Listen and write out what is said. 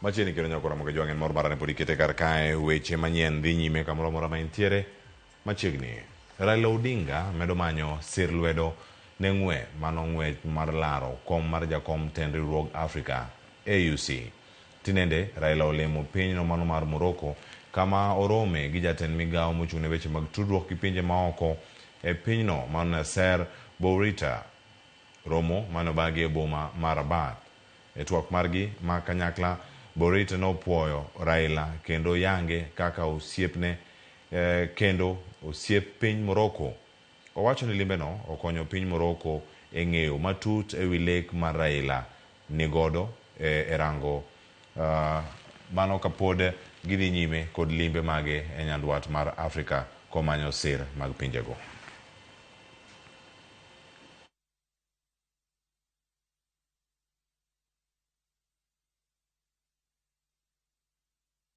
Machiegni kendo nyakora moga jwang' en mor mara ne pod ikete kar kae weche manyien dhi nyime kamoro amora ma intiere machiegni. Raila Odinga medo manyo sir lwedo ne ng'we mano ng'wech mar laro kom mar jakom tend riwruog Afrika AUC. Tinende Raila olimo pinyno mano mar Morocco kama orome gi jatend migawo mochung' ne weche mag tudruok gi pinje maoko e pinyno mano Nasser Bourita. Romo mane obagi e boma ma Rabat. E twak margi ma kanyakla, Bourita nopuoyo Raila kendo yange kaka osiepne kendo osiep piny Morocco. Owacho ni limbeno okonyo piny Morocco e ng'eyo matut ewi lek mar Raila nigodo e rango mano kapod gidhi nyime kod limbe mage e nyandwat mar Afrika komanyo sir mag pinjego.